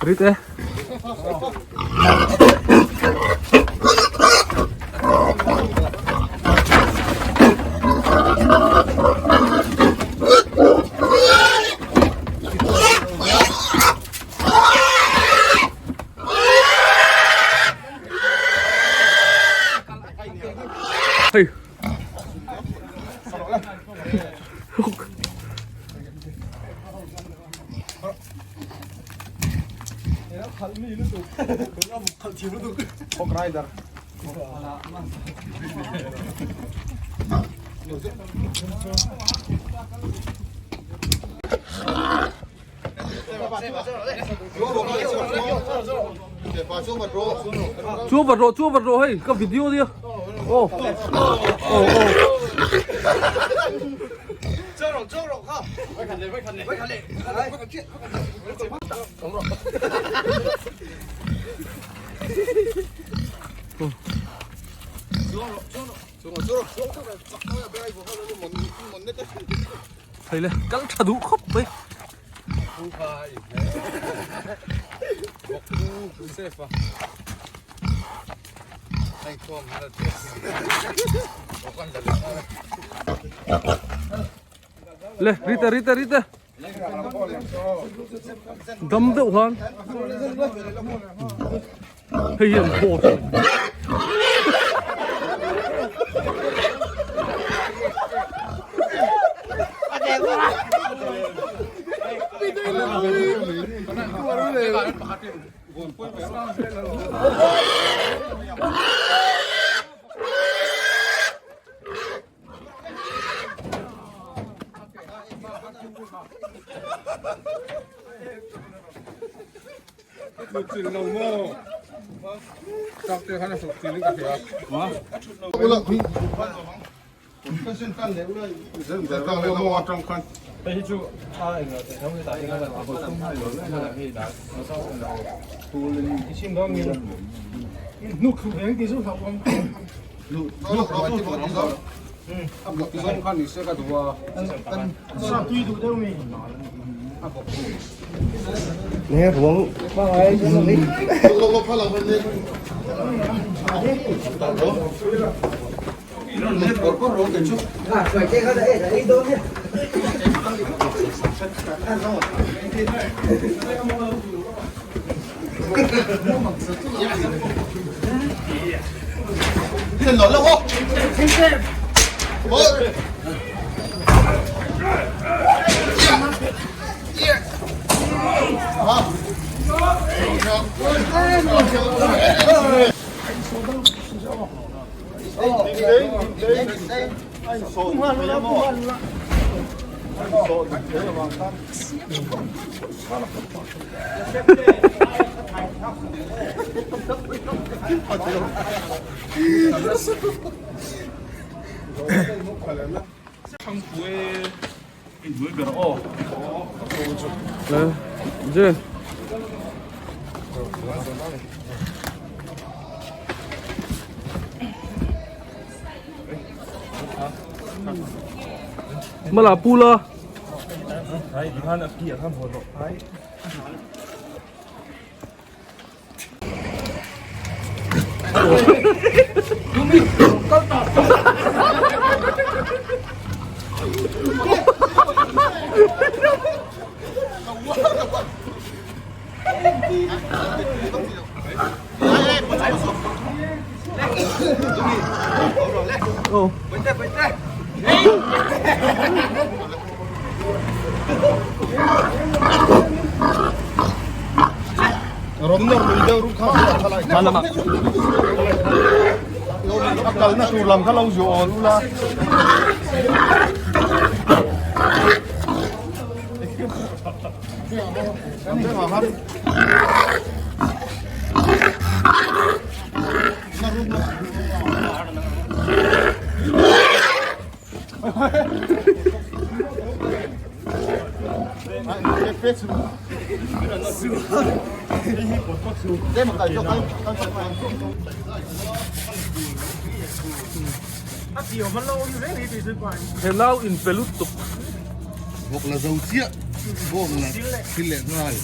Rit e. Hei. Chu vật rawh chu vật rawh hei ka video nia aw aw aw Thei le kal tha duh khawp mai. Le rite rite rite dam deuh khan hei hi an boss Mala pu la. Kalna tur lam kha lo zawh awl ula. He nau in pe lutuk. Vawk la zo chiah bawng la thil leh nghal.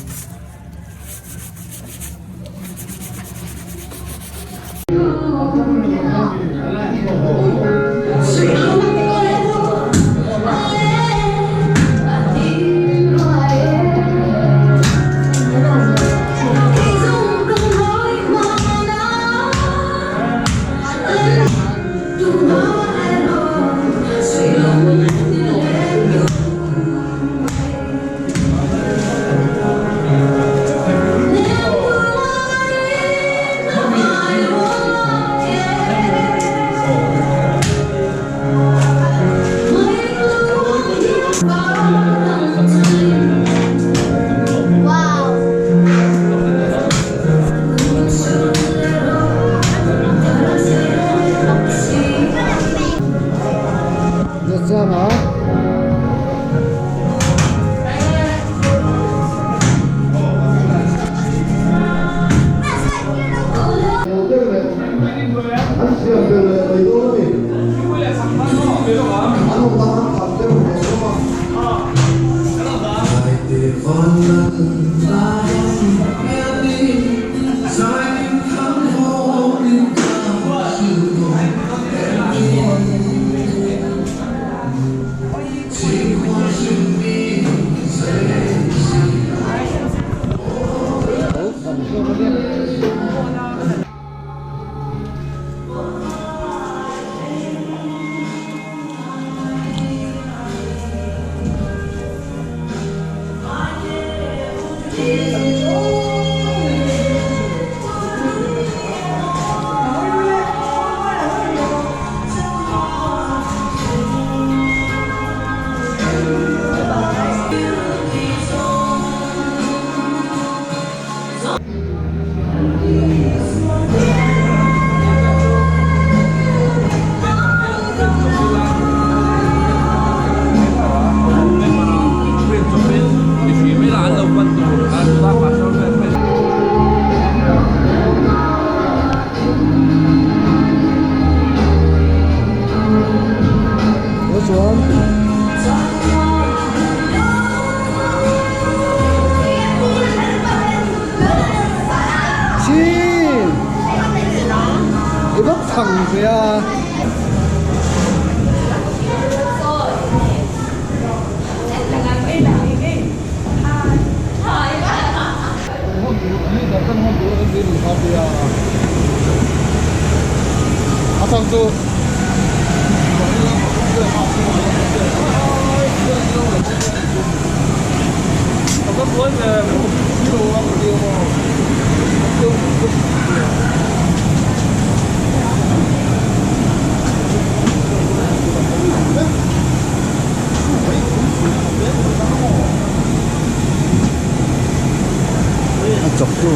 A chawktu.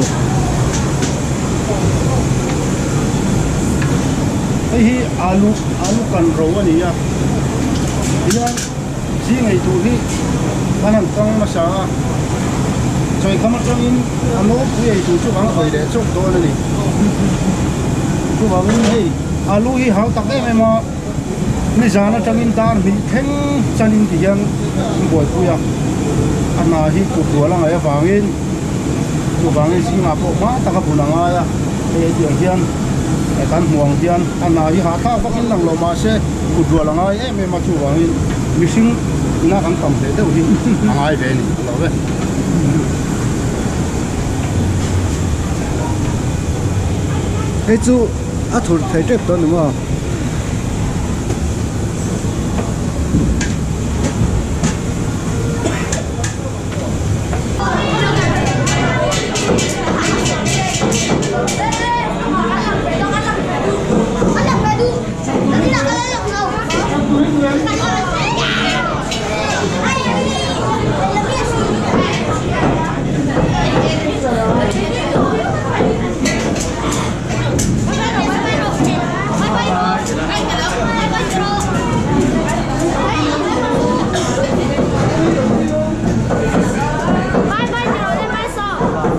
Hei hi alu alu kan ro a ni a tihian zing ei tur hi kan han kang hmasa a chawikham atangin a nawlpui ei tur chu kan hawi leh chawk dawn a ni chuvangin hei alu hi hau tak em em a nizan atangin dar hnih thleng chanin tihian an buaipui a a hna hi kut rual a ngaih avangin chuvangin zingah pawh hma taka bun a ngai a hei hetiang hian kan hmuh ang hian a hna hi hahthlak vakin lang lo mahse kut rual a ngai em em a chuvangin mihring ina kan tam hle deuh hi a ngai ve a ni a lo ve. Hei chu a thur thei tep tawh a ni maw?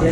Ne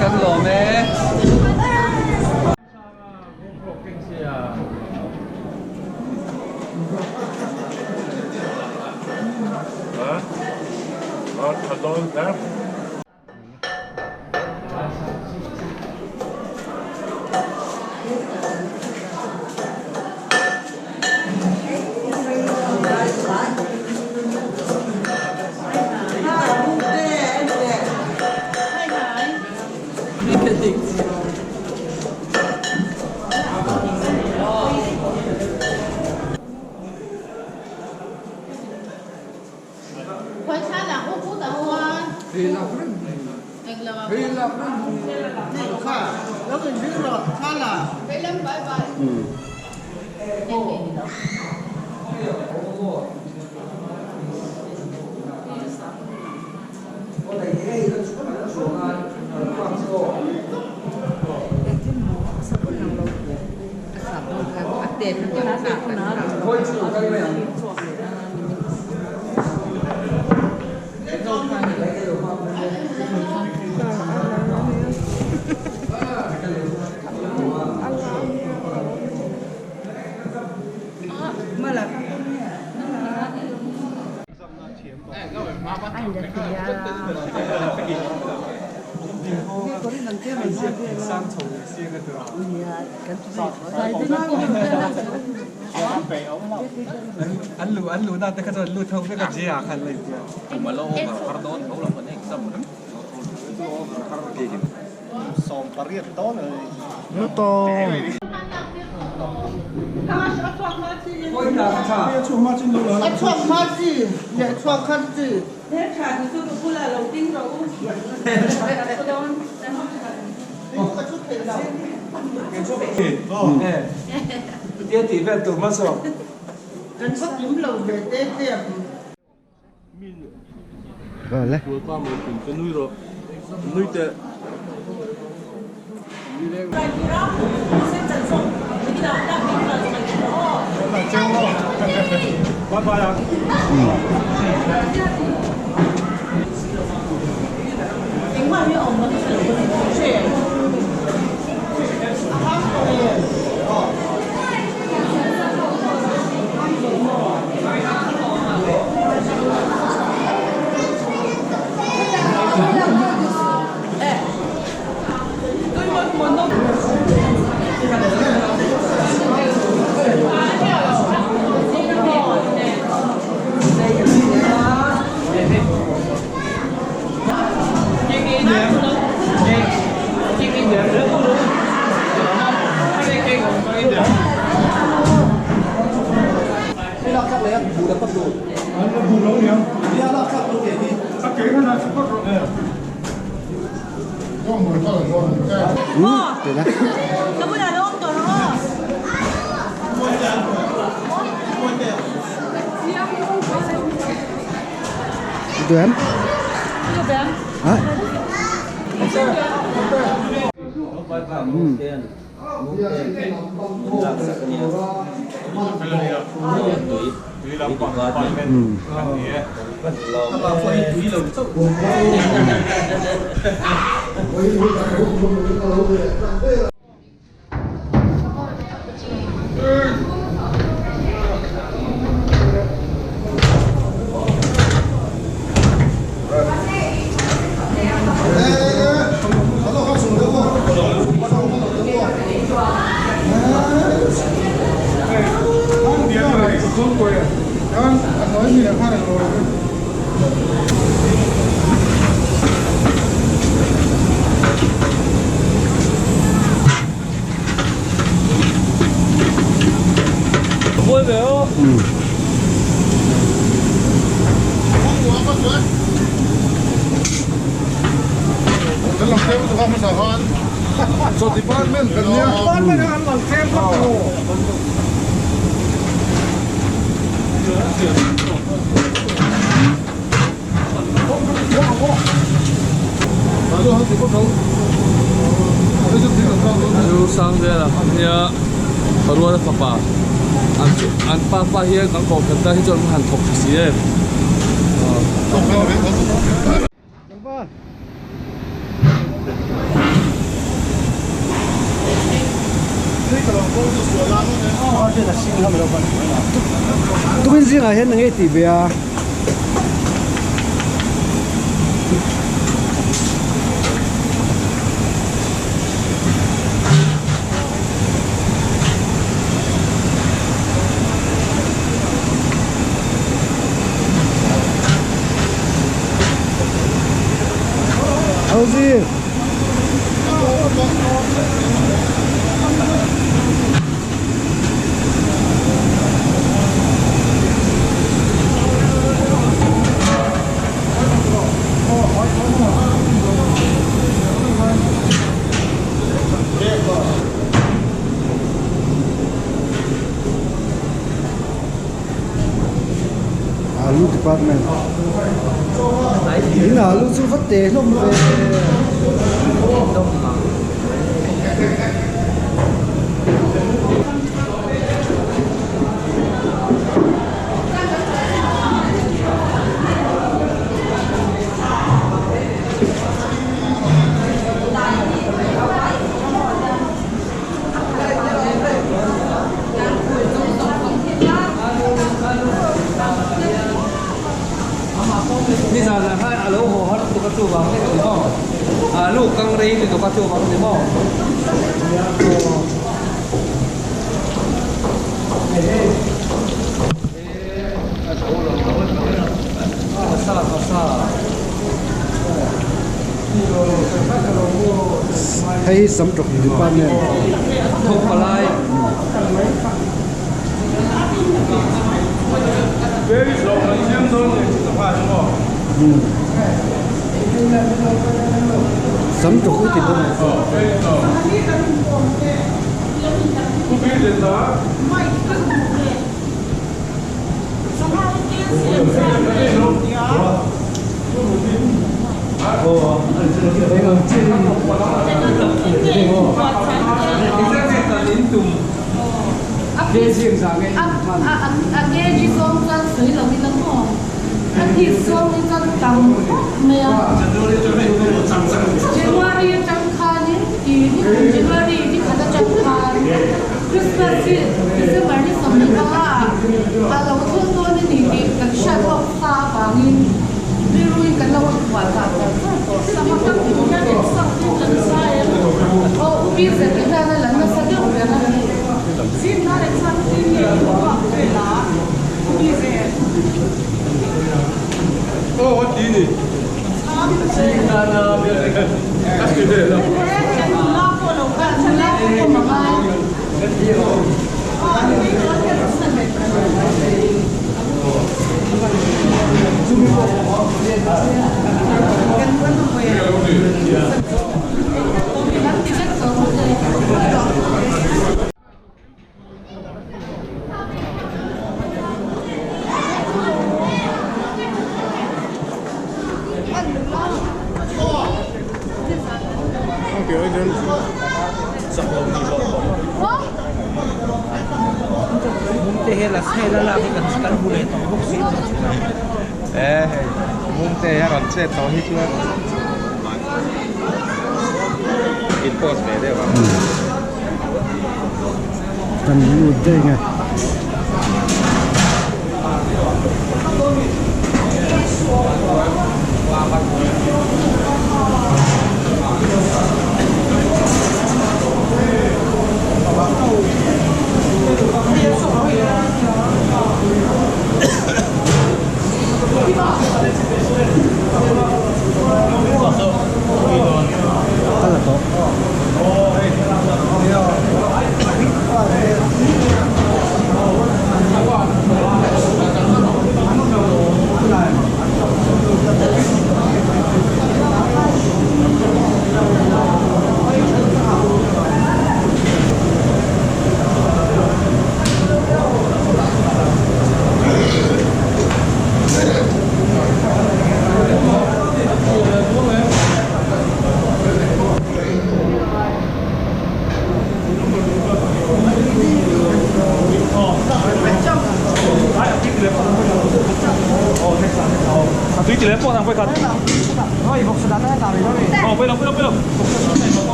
kan lawm e. Duh em? Ha? Sangzela nia Paruala fapa an an pa pa hian kan kohhran tan hi chuan an han thawk tha si em. Tukin zingah hian eng nge tih ve a? Auzi. Alu department in alu chu va te hlawm ve. Nizan ah khan a lo haw har lutuk a chuvang ni maw alu kang rei lutuk a chuvang ni maw. Hei hi Samtawk department. Thawk palai. Samtawk i ti bawk. Christmas hi December ni 25 ah a lo thleng dawn a ni tih kan hriat lawk sa avangin rilruin kan lo inhual ta char char tawh. Sangha tam tur hian eng sang chu kan sa em? Aw U Pi Zeti hian a la nasa deuh ber a ni. Zin nan eng sang chu nge i ruak vel a U Pi Zet? Aw a ti ni. Zin nan a ti vel a. Mumte hi la hei la lak hi kan kan hmu leh tawh bawk si lo. E hei Mumte a rawn chet tawh hi chuan in post ve deuh ang. Kan lut daih nge. A la tawh.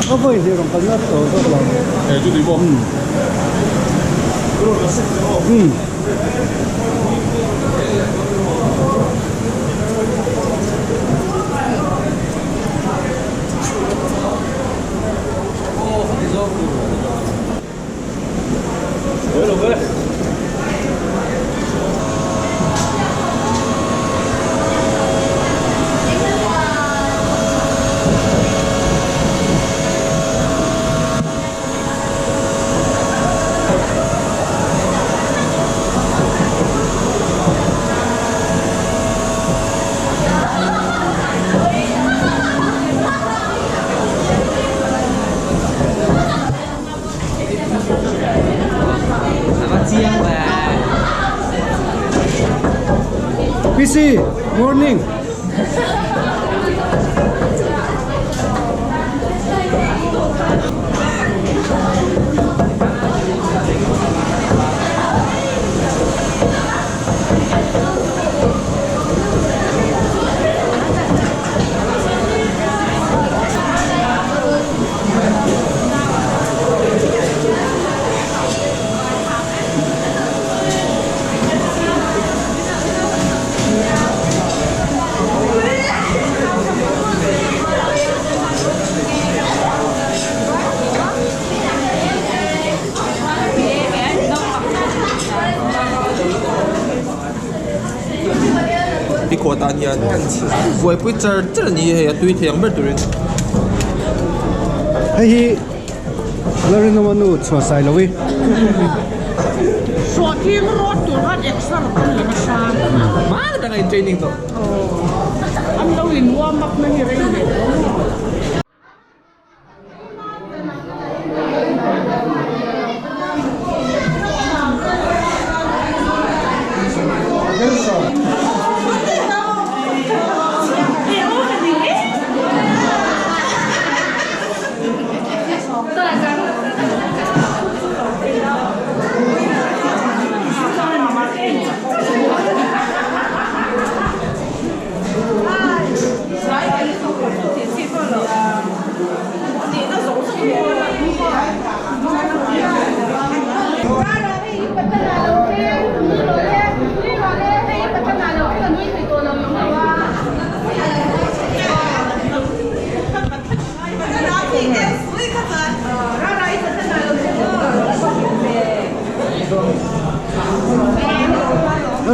A vawi hnih rawn kalna tawh zawk lo. Umm. PC, morning. I khuah tan hian buaipui char char a ni hei a tui thei ang ber turin. Hei hi Lalrinawma nu chhuah sai lo i. Sawhthing rawt tur khan exer kan la nasa. Hman atanga in training tawh. Aw. An lo in warm up na hi rei ve tawh.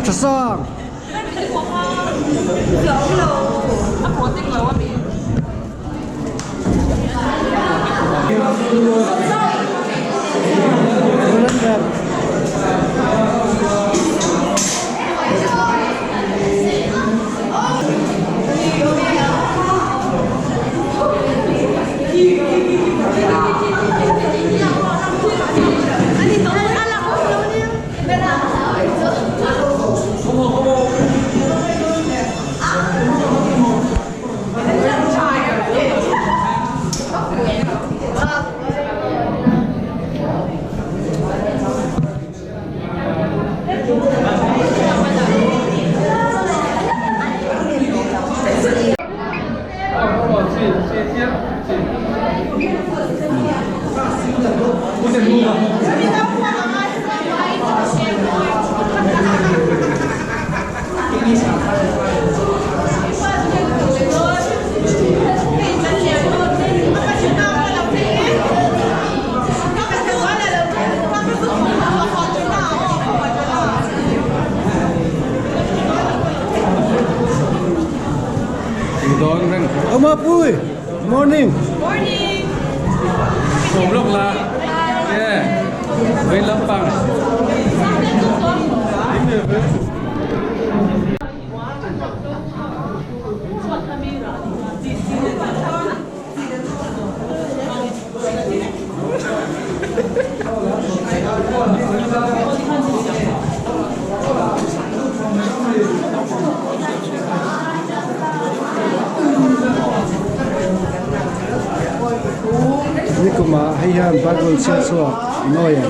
Lalthasang. Oma Pui, morning. Morning. Sawm lawk la. Yeah. Vei lampang. Nikuma hei hian Bible chhiar chhuak nawi ang.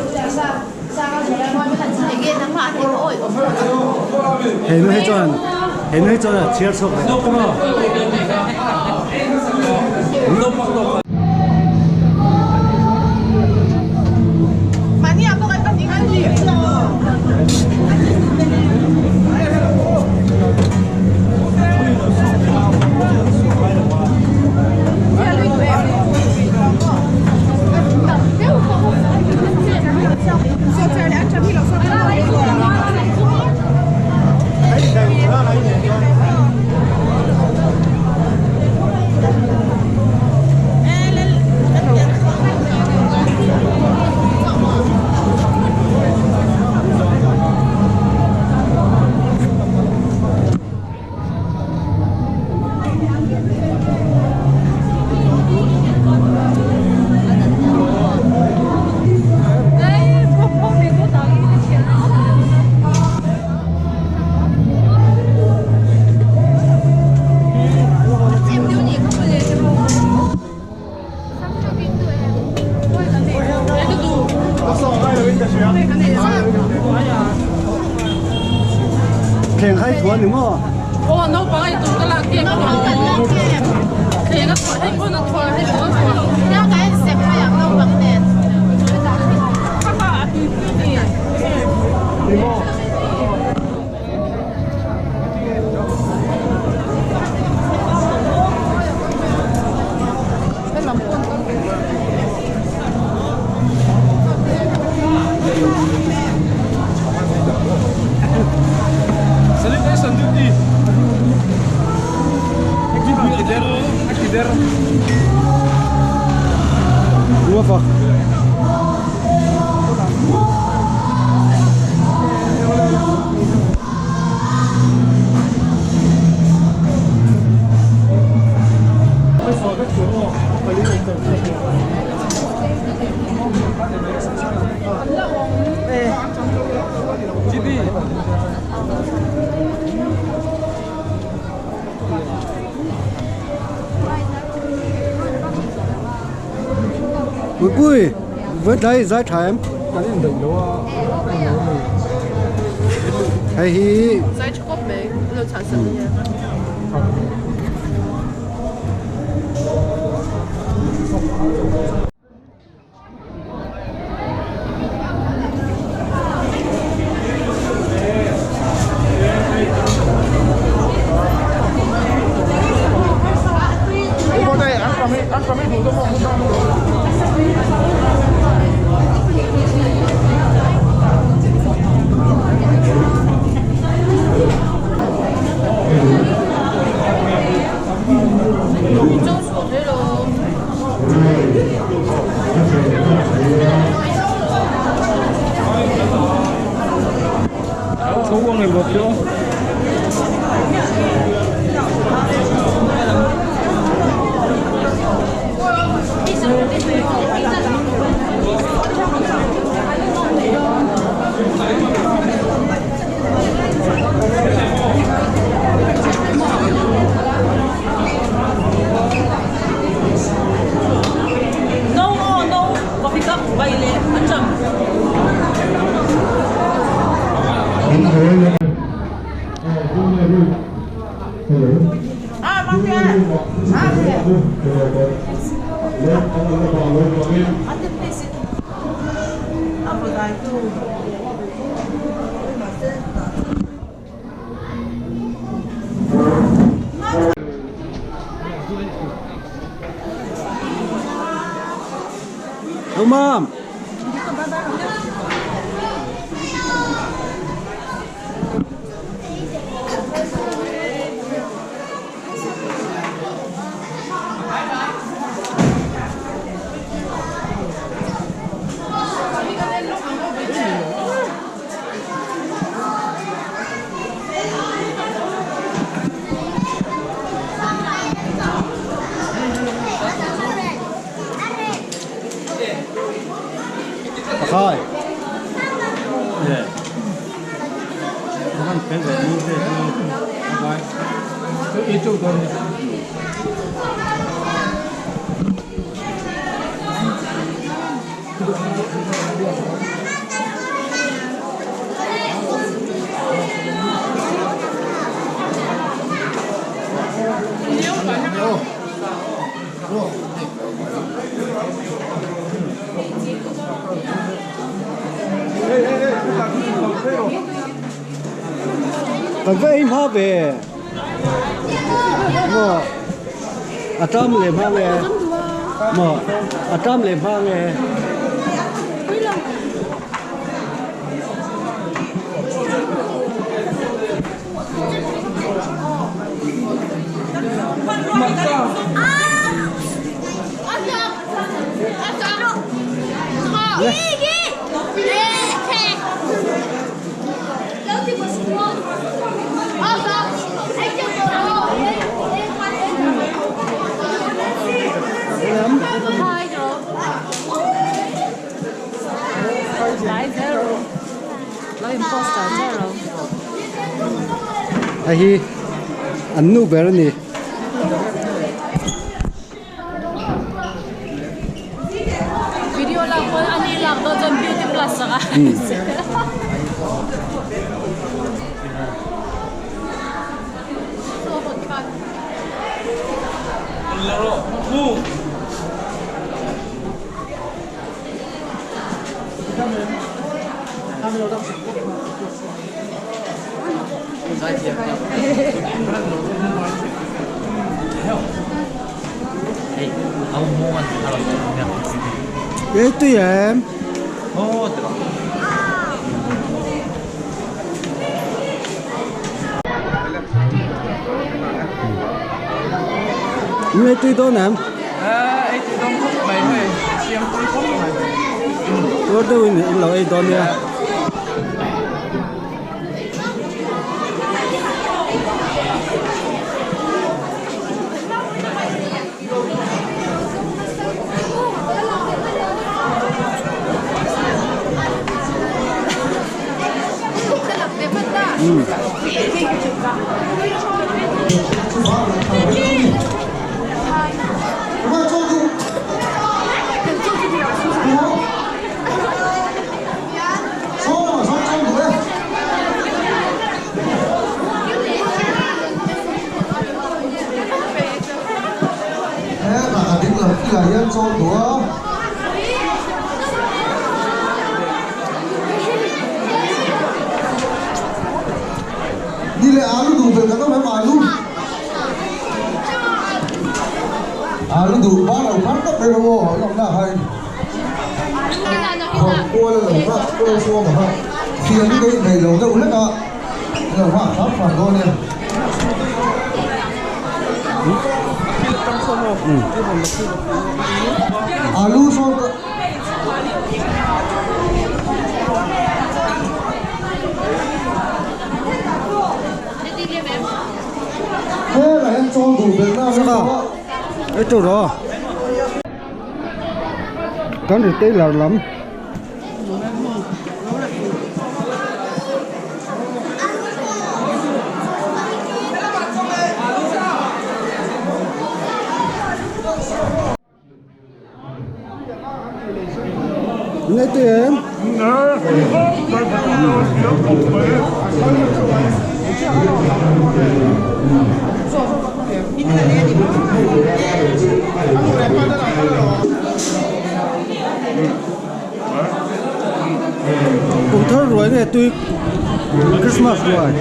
He nu hi chuan he nu hi chuan a chhiar chhuak leh. Thleng khai thuan ni maw? Aw naupang a tur ka lak em Thleng a thuah hei pawn a thuah hei pawn a thuah. Nia ka en sep mai ang naupang nen. Kha a tuipui ni. Ni maw? Sanitation duty. Ruafak. Pui pui, với đây giải thảm. Hei hi. Zai tha khawp mai, lo chhan sak ania. Đúng không? Khai. Kan va ei hma ve maw a tam leh hma nge maw a tam leh hma nge. Hei hi an nu ber a ni. Video lak pawn ani lak dawn chuan beauty plus anga. Ê tui em. Nghe tui dawn em. Ei tui dawn khawp mai hei, siam tui khawp mai. Tuar deuhin in lo ei dawn nia. Ei tur aw kan retailer lam. Nghe tui em? Ruai nge tui Christmas ruai.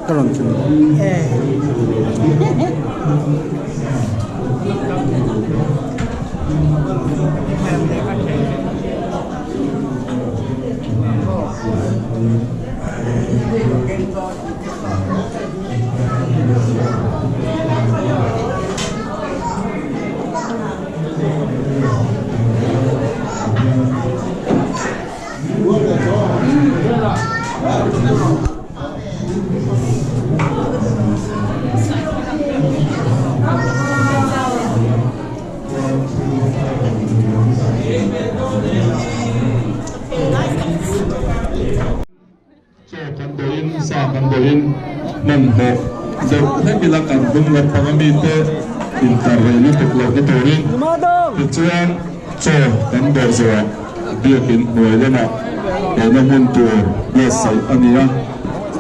Ka rawn ti. Chaw kan dawhin, sa kan dawhin hmanhmawh deuh hlek ila kan hnung lampang ami te intlar rei lutuk lohna turin tichuan chaw kan dawh zawhah biakin hnuai lamah eina hmun tur buatsaih a ni a,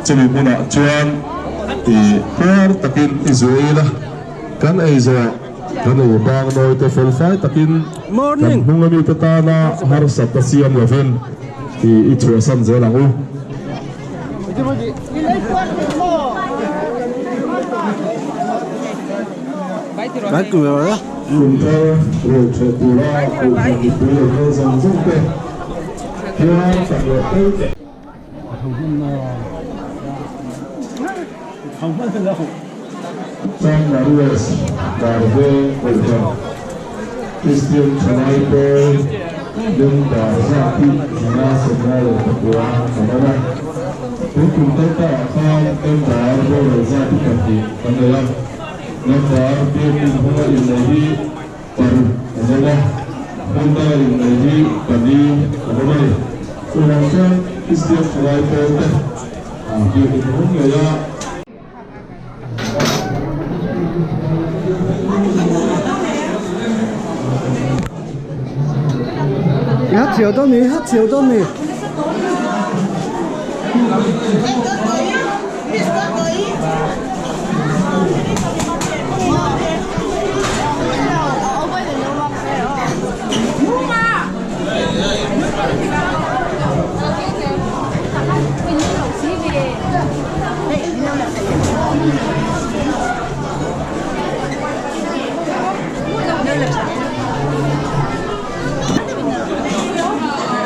chumi hmunah chuan ih puar takin i zu ila kan ei zawhah kan ei bang nawi te fel fai takin kan hnung ami te tana harsatna siam lovin ih i chhuahsan zel ang u. Kumthar rual ṭheh tura kohhran mipui lo kal zawng zawng te hian tak leh tel te. San Marias Darve Kohhran Kristian Thalai Pawl member zat hi 168 kan awm a. Tun kum kaltaah khan member boral zat hi pahnih kan nei a. Member biakin hmanga innei hi paruk an awm a, hmun danga innei hi pali an awm a ni. Chuvang chuan Kristian Thalai Pawl te biakin hmang ngei a. Hát chiều đó mì, hát chiều đó mì.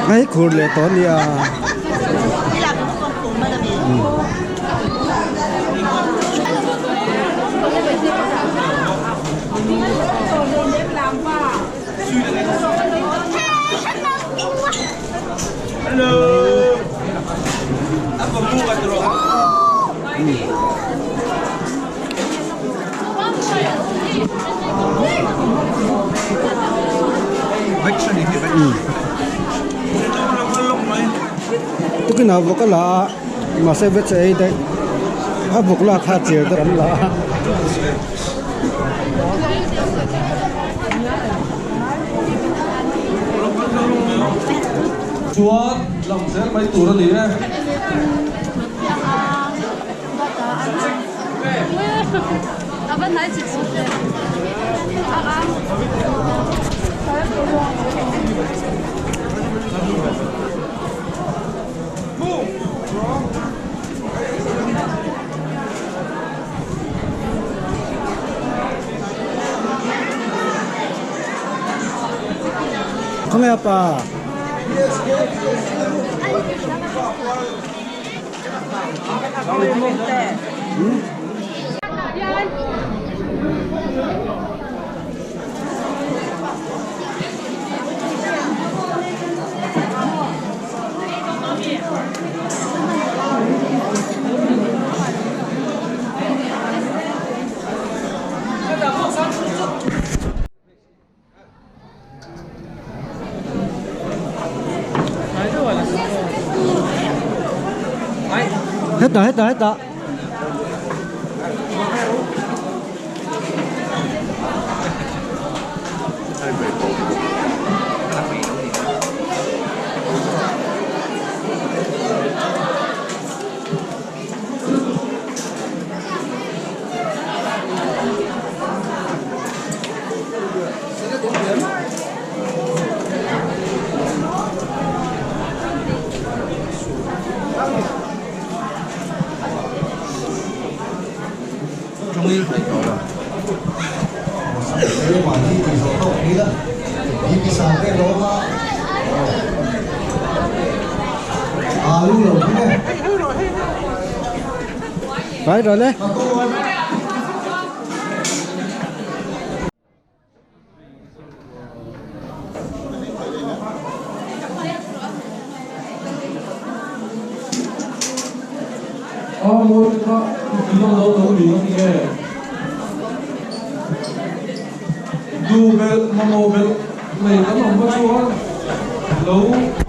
Ai khur leh tawh ania. Tukin ah vawk a la a mahse veg a ei daih a vawk lak kha a chir deuh an la a. Chuan lam zel mai tur a ni e. Khawnge apa? Hetah hetah hetah. Phải rồi đấy. Duh belh, mamawh belh nei kan awm kha chuan lo.